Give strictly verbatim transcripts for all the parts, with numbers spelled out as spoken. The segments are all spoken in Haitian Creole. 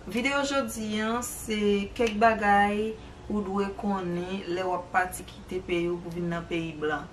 Videyo jodi an se kèk bagay ou dwe konnen lè w ap pati kite peyi w pou vin nan peyi blan.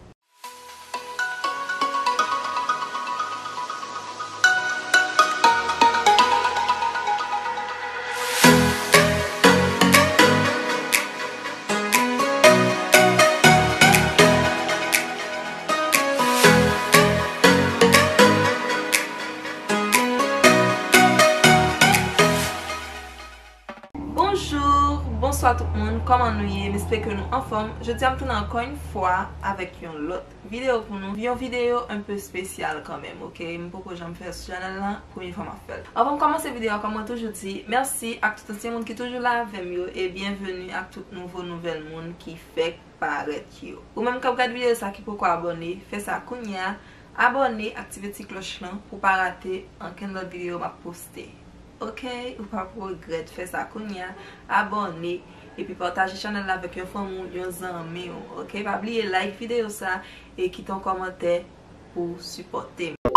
Bonjou, bonswa tout moun, kòman nou ye? M espere ke nou anfòm. Jodi a m tounen ankò yon fwa avèk yon lòt videyo pou nou. Yon videyo un peu spécial kanmenm, oke? M poko janm fè sou chanèl lan, premye fwa m ap fè l. Anvan m kòmanse videyo a, kòm mwen toujou di, mèsi ak tout ansyen moun ki toujou la avè m yo, e byenveni ak tout nouvo nouvèl moun ki fèk parèt yo. Ou menm k ap gad videyo sa ki poko abòne, fè sa kounye a. Abòne, aktive ti klòch lan pou w pa rate ankenn lòt videyo m ap poste. Oke, ou p ap regrèt, fè sa kounye a. Abòne, epi pataje chanèl la avèk yon fanmi w, yon zanmi w. Oke, pa bliye like videyo sa e kite yon kòmantè pou w sipòte m.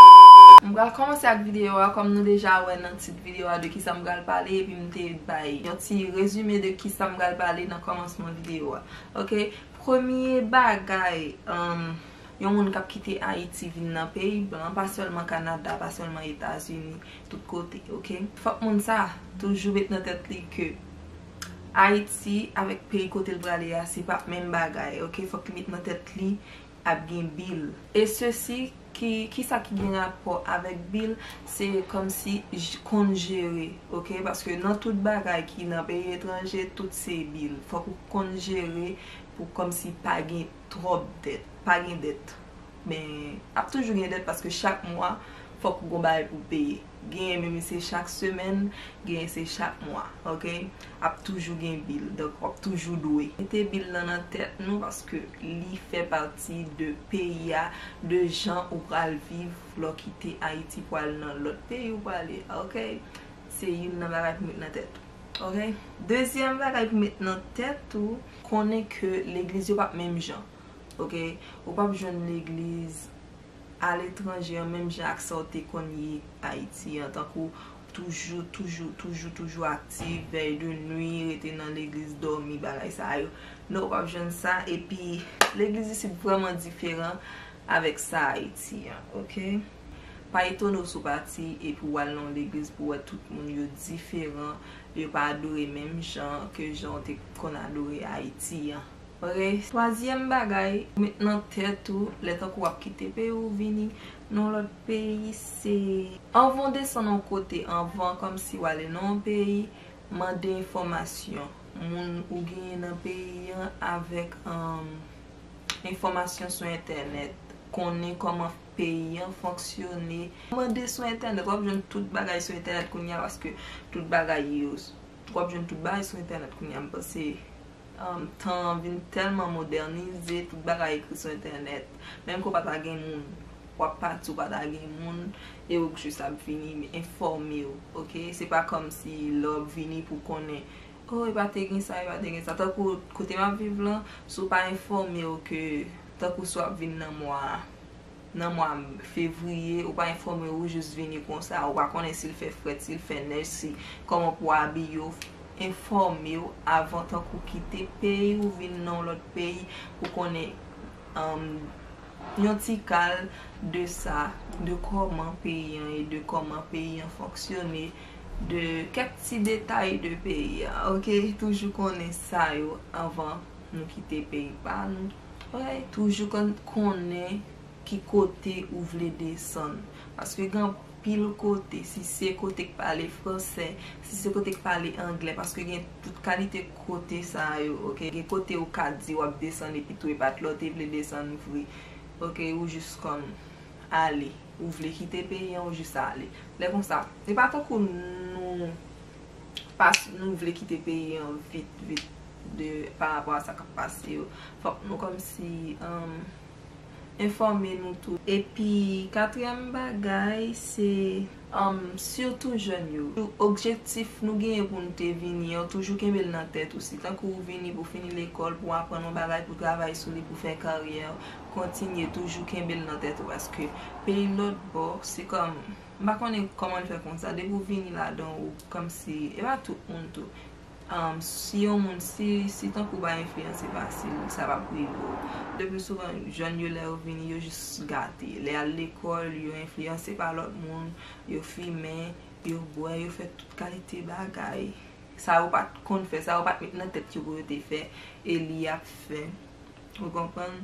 M pral kòmanse ak videyo a, kòm nou deja wè nan tit videyo a de kisa m pral pale, epi m te bay yon ti rezime de kisa m pral pale nan kòmansman videyo a. Oke, premye bagay, um, yon moun k ap kite Ayiti vin nan peyi blan, pa sèlman Kanada, pa sèlman Etazini, tout kote, oke? Fòk moun sa toujou met nan tèt li ke Ayiti avèk peyi kote l prale a, se pa menm bagay, oke? Fòk li met nan tèt li ap gen bil. E sesi, ki, kisa ki gen rapò avèk bil, se kòmsi j-, konn jere, oke? Paske nan tout bagay ki nan peyi etranje, tout se bil. Fòk ou konn jere pou kòmsi pa gen twòp dèt, pa gen dèt. Men, ap toujou gen dèt paske chak mwa, fòk ou gon bagay pou peye. Genyen menm se chak semèn, genyen se chak mwa, oke? Ap toujou gen bil, donk w ap toujou dwe. Mete bil lan nan tèt nou paske li fè pati de peyi a, de jan ou pral viv lè w kite Ayiti pou al nan lòt peyi ou prale, oke? Se youn nan bagay pou met nan tèt ou, oke? Dezyèm bagay pou met nan tèt ou, konnen ke legliz yo p ap menm jan. Oke, ou p ap jwenn legliz aletranje an menm jan ak sa w te konn ye Ayiti an, tankou toujou, toujou, toujou, toujou aktif, vèy de nwi, rete nan legliz, dòmi, bagay sa yo. Non, ou p ap jwenn sa. Epi, legliz isit vrèman diferan avèk sa Ayiti an, oke? Pa etone w si w pati epi w al nan yon legliz pou w wè tout moun yo diferan, yo pa adore menm jan ke jan w te konn adore Ayiti an. Oke, twazyèm bagay, ou met nan tèt ou, lè tankou w ap kite peyi w vini nan yon lòt peyi, se anvan w desann yon kote, anvan kòmsi w ale nan yon peyi, mande enfòmasyon moun ou genyen nan peyi an avèk, um, enfòmasyon sou entènèt, konnen kòman peyi an fonksyone. Mande sou entènèt, w ap jwenn tout bagay sou entènèt kounye a, paske tout bagay yo, w ap jwenn tout bagay sou entènèt kounye a, m panse. Um, tan an vin tèlman modènize, tout bagay ekri sou entènèt. Menm ke w pa ta gen moun, w ap pati, w pa ta gen moun, e ou k jis ap vini enfòme w, oke? Se pa kòmsi lè w ap vini pou konnen, o, e pa te gen sa, e pa te gen sa. Tankou kote m ap viv lan, si w pa enfòme w ke, tankou si w ap vin nan mwa, nan mwa fevriye, ou pa enfòme w, ou jis vini konsa, ou pa konnen si l fè frèt, si l fè nèj, si, kòman pou w abiye w, enfòme w avan, tankou kite peyi w vin nan yon lòt peyi pou konnen, um, yon ti kal de sa, de kòman peyi an ye, de kòman peyi an fonksyone, de kèk ti detay de peyi an, oke? Toujou konnen sa yo anvan nou kite peyi pa nou. Oke? Toujou kon-, konnen ki kote ou vle desann. Paske gen anpil kote, si se kote k pale fransè, si se kote k pale anglè, paske gen tout kalite kote sa yo, oke? Gen kote ou ka di w ap desann epi tou e pa t lè w te vle desann vre, oke? Ou jis kòm ale, ou vle kite peyi an, ou jis ale. Lè konsa, e pa tankou nou pas-, nou vle kite peyi an vit, vit de, pa rapò a sa k ap pase yo. Fòk nou kòmsi, um, enfòme nou tou. Epi, katriyèm bagay, se, um, sitou jèn yo. Objektif nou genyen pou nou te vini an, toujou kenbe l nan tèt ou. Si tankou ou vini pou fini lekòl, pou aprann yon bagay, pou travay sou li, pou fè karyè, kontinye toujou kenbe l nan tèt ou. Paske peyi lòt bò, se kòm M pa konnen kòman l fè konsa. Depi w vini ladan, ou kòmsi, e pa tout moun tou. Um, si yon moun, si, si tankou w pa enfliyanse fasil, sa p ap rive w. Le pli souvan, jèn yo, lè yo vini, yo jis gate. Lè y al lekòl, yo enfliyanse pa lòt moun, yo fimen, yo bwè, yo fè tout kalite bagay. Sa yo pa t konn fè, sa yo pa t met nan tèt yo pou yo te fè, e li y ap fè. Ou konprann?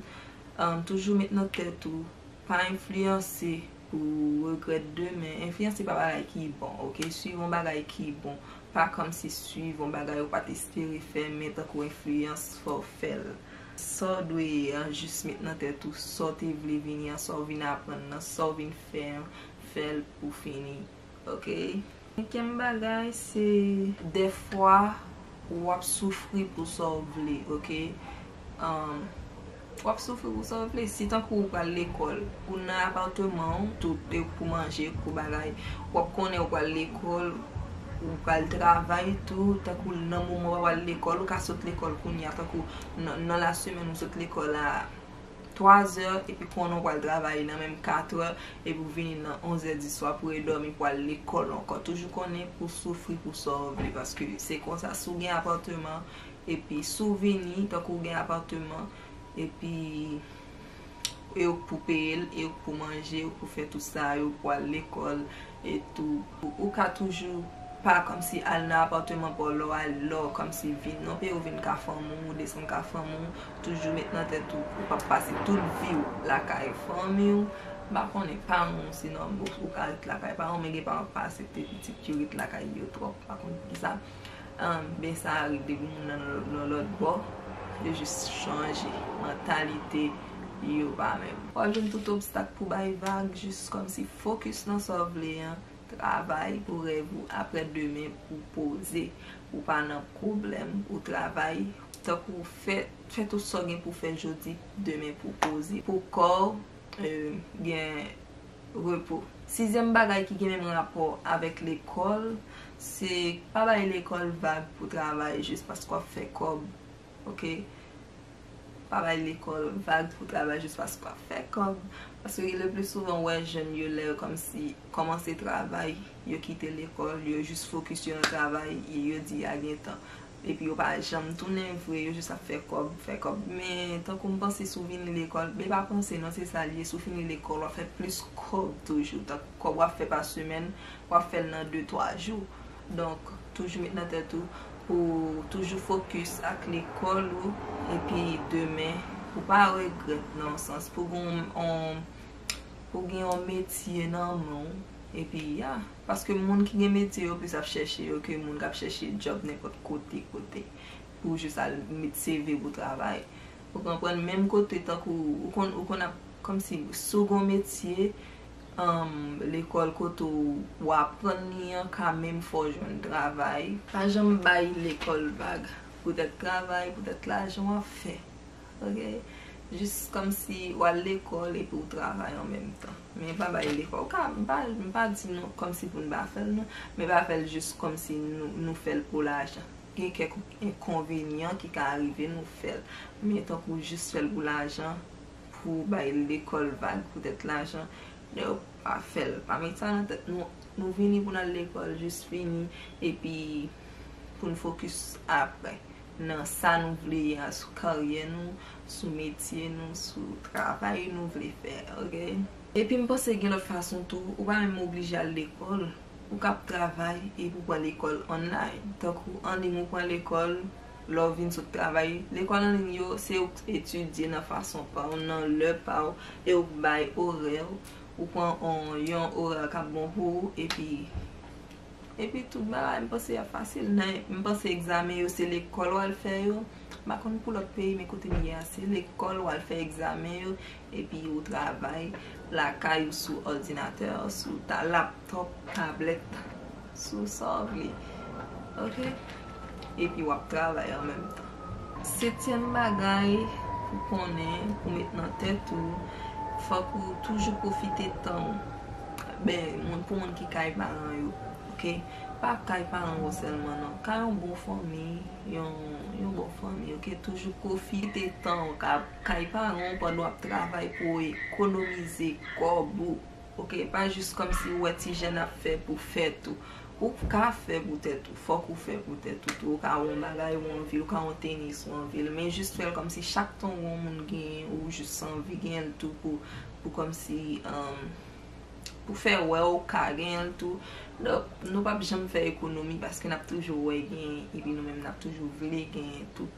Um, toujou met nan tèt ou, pa enfliyanse pou w regrèt demen. Enfliyanse pa bagay ki bon, oke? Swiv yon bagay ki bon. Pa kòmsi swiv yon bagay ou pa t espere fè, men tankou enfliyans, fò w fè l. Sa w dwe ye an, jis met nan tèt ou sa w te vle vini an, sa w vin aprann nan, sa w vin fè an, fè l pou fini. Oke? Senkyèm bagay, se dèfwa w ap soufri pou sa w vle, oke? Um, w ap soufri pou sa w vle. Si tankou ou pral lekòl, ou nan apatman w, tout, e pou manje, pou bagay, w ap konnen ou pral lekòl, ou pral travay tou, tankou nan moman w pral lekòl, ou ka sot lekòl kounye a, tankou nan, nan lasemèn ou sot lekòl a twa zè, epi konnen w pral travay nan menm kat è, epi w vini nan onz è di swa pou redòmi, pou al lekòl ankò. Toujou konnen pou soufri pou sa w vle, paske se konsa, si w gen apatman, epi si w vini, tankou w gen apatman, epi e ou k pou peye l, e ou k pou manje, ou k pou fè tout sa yo, pou al lekòl, e tou. Ou, ou ka toujou pa kòmsi al nan apatman pa w, lè w al, lè w kòmsi vin nan peyi w, vin ka fanmi w, ou desann ka fanmi w, toujou met nan tèt ou, ou p ap pase tout vi w lakay fanmi w. M pa konnen paran w, sinon ou, ou ka ret lakay paran w, men gen paran k pa aksepte pitit yo ret lakay yo twòp, m pa konn poukisa. Um, ben sa rive depi moun nan nan lòt bò, yo jis chanje mantalite, yo pa menm. W ap jwenn tout obstak pou bay vag, jis kòmsi fokis nan sa w vle an, travay pou rèv ou, aprè demen pou poze, ou pa nan pwoblèm, ou travay, tankou fè, fè tout sa w gen pou fè jodi, demen pou poze. Pou kò w, e, gen repo. Sizyèm bagay ki gen menm rapò avèk lekòl, se pa bay lekòl vag pou travay jis paske w ap fè kòb, oke? Pa bay lekòl vag pou travay jis paske w ap fè kòb. Paske le pli souvan, w wè jèn yo, lè yo kòmsi kòmanse travay, yo kite lekòl, yo jis fokis yo nan travay, e yo di a gen tan. Epi yo pa janm tounen vre, yo jis ap fè kòb, fè kòb. Men tankou m panse si w vini lekòl, men pa panse non, se sa l ye, si w fini lekòl, w ap fè plis kòb toujou. Tankou kòb w ap fè pa semèn, w ap fè l nan de twa jou. Donk, toujou met nan tèt ou pou toujou fokis ak lekòl ou, epi demen, pou pa regrèt nan yon sans, pou gen yon, yon, pou gen yon metye nan men w, epi ya. Paske moun ki gen metye yo plis ap chèche yo ke moun k ap chèche djòb nenpòt kote, kote. Pou jis al met C V pou travay. Ou konprann? Menm kote tankou ou konn, ou konn ap, kòmsi si w gen yon metye, um, lekòl kote w, w aprann li an ka menm fè w jwenn travay. Pa janm bay lekòl vag. Poutèt travay, poutèt lajan w ap fè. Oke? Jis kòmsi w al lekòl epi w travay an menm tan. Men pa bay lekòl. Ou ka, m pa, m pa di nou kòmsi pou n pa fè l, non. Men pa fè l jis kòmsi nou, nou fè l pou lajan. Gen kèk enkonvenyan ki ka rive nou fè l. Men tankou jis fè l pou lajan, pou bay lekòl vag, poutèt lajan, yo pa fè l. Pa met sa nan tèt nou. Nou vini pou n al lekòl, jis vini, epi pou n fokis aprè nan sa nou vle ye a, sou karyè nou, sou metye nou, sou travay nou vle fè, oke? Epi m panse gen lòt fason tou, ou pa menm oblije al lekòl, ou ka ap travay epi w pran lekòl online. Tankou an liy ou pran lekòl, lè w vin sot travay, lekòl an liy yo, se ou k etidye nan fason pa w, nan lè pa w, e ou k bay orè w, ou pran on, yon orè k ap bon pou ou, epi Epi tout bagay, m panse y ap fasil. Nan, m panse egzamen yo, se lekòl w al fè yo. M pa konn pou lòt peyi, men kote m ye a, se lekòl w al fè egzamen yo, epi ou travay lakay ou sou òdinatè, sou ta, laptòp, tablèt, sou sa w vle. Oke? Epi w ap travay an menm tan. Setyèm bagay pou konnen, pou met nan tèt ou, fòk ou toujou pwofite tan w. Ben, moun, pou moun ki kay paran yo, oke? Pa kay paran w sèlman, non. Kay yon bon fanmi, yon, yon bon fanmi, oke? Toujou pwofite tan w ka, kay paran w pandan w ap travay pou w ekonomize kòb ou. Ok, pa jis kòmsi ou wè ti jèn ap fè pou fè tou. Ou ka fè pou tèt ou, fòk ou fè pou tèt ou tou. Ou ka wè yon bagay ou anvi l, ou ka wè yon tenis ou anvi l, men jis fè l kòmsi chak tan ou wè yon moun genyen, ou jis anvi genyen l tou pou, pou kòmsi, um, pou fè wè ou ka genyen l tou. Donk, nou p ap janm fè ekonomi paske n ap toujou wè genyen, epi nou menm n ap toujou vle genyen tou.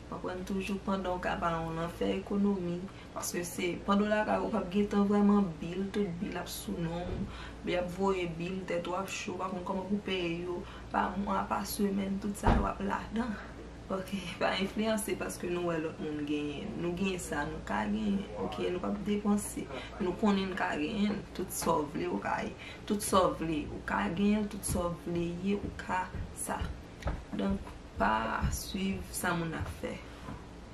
Konprann toujou pandan w ka pa yon lan fè ekonomi. Paske se pandan w lakay ou p ap gen tan vrèman bil, tout bil ap sou non w, li ap voye bil, tèt ou ap cho, ou pa konn kòman pou peye yo, pa mwa, pa semèn, tout sa yo ap ladan. Ok, pa enfliyanse paske nou wè lòt moun genyen. Nou genyen sa nou ka genyen. Ok, nou p ap depanse. Nou konnen n ka genyen l. Tout sa w vle, ou ka, tout sa w vle, ou ka genyen l. Tout sa w vle ye, ou ka sa. Donk, pa swiv sa moun ap fè.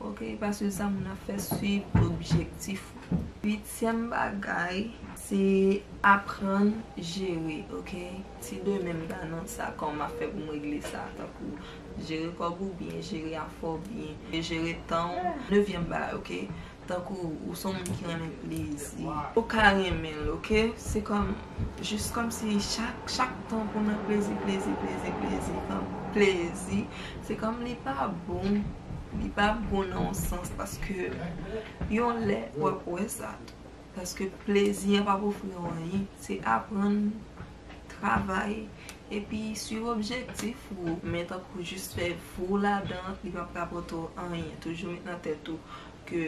Ok, pa swiv sa moun ap fè, swiv objektif ou. Uityèm bagay, se aprann jere, ok? Si demen m ta nan sa, kòman m ap fè pou m regle sa? Tankou jere kòb ou byen, jere afè w byen, jere tan w. Nevyèm bagay, ok? Tankou ou se yon moun ki renmen plezi. Ou ka renmen l, ok? Se kòm, jis kòmsi chak, chak tan pou nan plezi, plezi, plezi, plezi, kòm plezi. Se kòm li pa bon, li pa bon nan yon sans paske yon lè w ap wè sa tou. Paske plezi an p ap ofri w anyen. Se aprann travay, epi swiv objektif ou. Men tankou jis fè fou ladan, li p ap rapòte w anyen. Toujou met nan tèt ou ke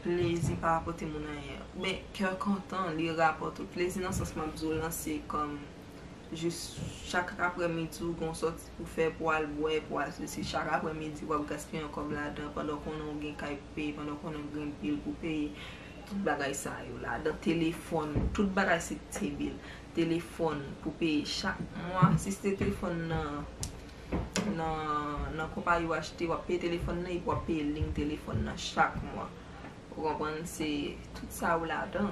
plezi pa rapòte moun anyen. Men kè kontan, li rapòte w. Plezi nan sans m ap di w lan, se kòm jis chak aprèmidi ou gen yon sòti pou fè, pou al bwè, pou al sesi. Chak aprèmidi w ap gaspiye yon kòb ladan, pandan w konnen w gen kay pou peye, pandan w konnen w gen bil pou peye. Tout bagay sa yo ladan, telefòn, tout bagay se te bil. Telefòn pou peye chak mwa. Si se te telefòn nan, nan, nan konpayi w achte, w ap peye telefòn nan epi w ap peye liy telefòn nan chak mwa. Ou konprann? Se tout sa yo ladan.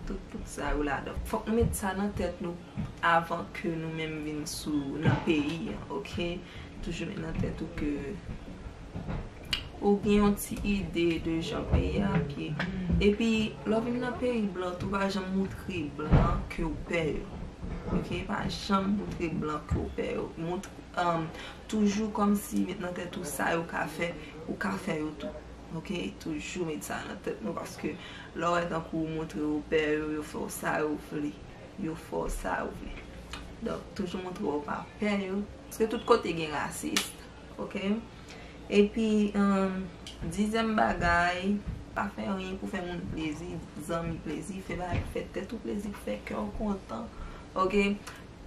Tout, tout sa yo ladan. Fòk nou met sa nan tèt nou avan ke nou menm vin sou, nan peyi an, ok? Toujou met nan tèt ou ke ou gen yon ti ide de jan peyi a ap ye. Epi, lè w vin nan peyi blan tou, pa janm moutre blan ke w pè yo. Ok? Pa janm moutre blan ke w pè yo. Moutre, um, toujou kòmsi met nan tèt ou sa yo ka fè, ou ka fè yo tou. Ok? Toujou met sa nan tèt nou paske lè w wè tankou w moutre yo pè yo, yo fè w sa yo vle. Yo fè w sa yo vle. Donk, toujou moutre w pa pè yo. Paske tout kote gen rasis. Ok? Epi, um, dizyèm bagay, pa fè anyen pou fè moun plezi, zanmi plezi, fè bagay pou fè tèt ou plezi, pou fè kè w kontan. Ok?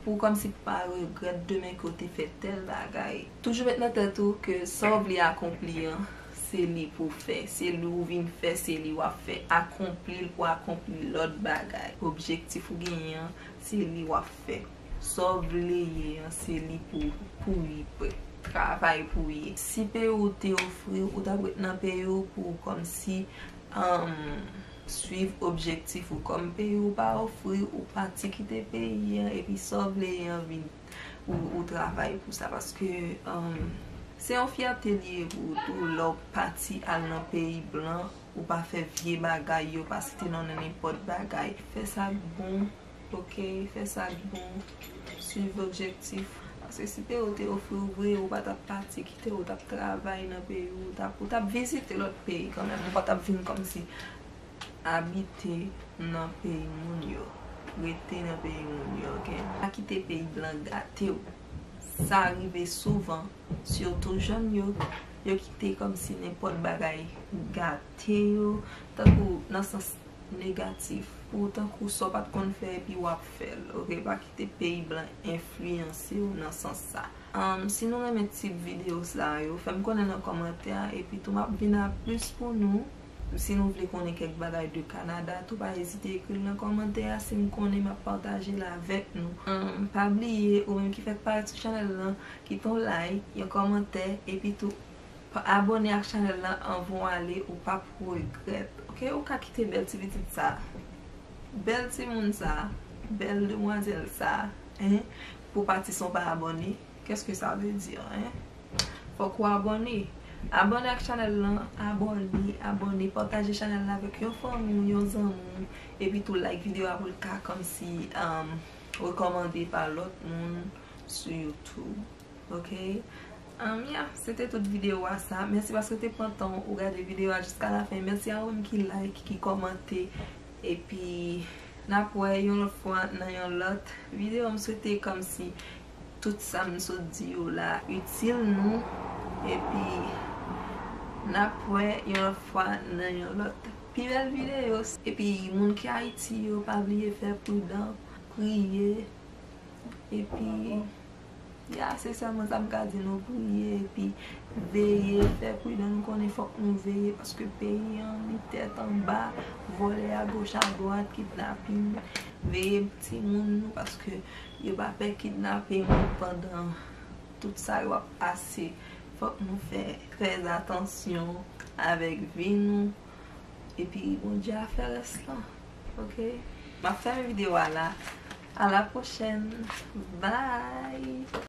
Pou kòmsi pou pa regrèt demen ke w te fè tèl bagay. Toujou met nan tèt ou ke sa w vle akonpli an, se li pou w fè. Se li w vin fè, se li w ap fè. Akonpli l pou akonpli lòt bagay. Objektif ou genyen an, se li w ap fè. Sa w vle ye an, se li pou, pou li pre. Travay pou ye. Si peyi w te ofri w, ou t ap ret nan peyi w pou kòmsi, um, swiv objektif ou. Kòm peyi w pa ofri, ou pati kite peyi an, epi sa w vle ye an vin, ou, ou travay pou sa. Paske, um, se yon fyète li ye pou ou tou lè w pati al nan peyi blan, ou pa fè vye bagay yo, pa site non nan nenpòt bagay. Fè sa k bon. Ok, fè sa k bon, swiv objektif. Paske si peyi w te ofri w vre, ou pa t ap pati kite, ou t ap travay nan peyi w, ou t ap, ou t ap vizite lòt peyi kanmenm. Ou pa t ap vin kòmsi abite nan peyi moun yo, rete nan peyi moun yo, ok? Pa kite peyi blan gate w. Sa rive souvan, sitou jèn yo, yo kite kòmsi nenpòt bagay gate yo, tankou nan sans negatif, pou tankou sa w pa t konn fè epi w ap fè l, ok? Pa kite peyi blan enfliyanse w nan sans sa. Um, si nou renmen tip videyo sa yo, fè m konnen nan kòmantè a, epi tou m ap vin a plis pou nou. Si nou vle konnen kèk bagay de Kanada tou, pa ezite ekri l nan kòmantè a, si m konnen m ap pataje l avèk nou. Um, pa bliye, ou menm ki fèk parèt sou chanèl lan, kite yon like, yon kòmantè, epi tou, pa abòne ak chanèl lan anvan w ale, ou p ap regrèt. Ok, ou ka kite bèl ti pitit sa, bèl timoun sa, bèl demwazèl sa, hein, pou pati san w pa abòne. Qu'est-ce que ça veut dire, hein? Fòk ou abòne. Abòne ak chanèl lan, abòne, abòne, pataje chanèl la avèk yon fanmi w, yon zanmi w, epi tou like videyo a pou l ka kòmsi um, rekòmande pa lòt moun sou YouTube. Ok? Um, yeah, se te tout videyo a sa. Mèsi paske w te pran tan ou gade videyo a jiska lafen. Mèsi a ou menm ki like, ki kòmante. Epi n ap wè yon lòt fwa nan yon lòt videyo. M swete kòmsi tout sa m sot di yo la itil nou. Epi n ap wè yon lòt fwa nan yon lòt pi bèl videyo. Epi moun ki Ayiti yo, pa bliye fè pridan, priye. Epi ya, se sèlman sa m ka di nou, priye epi veye, fè pridan. Nou konnen fòk nou veye paske peyi an li tèt anba, vòlè agoch adwat, kidnapin. Veye timoun nou paske yo pa pè kidnape moun pandan tout sa yo ap pase. Fòk nou fè trè atansyon avèk vi nou. Epi Bondye a fè rès lan. Ok? M ap fèmen videyo a la. A la pwochèn. Bye!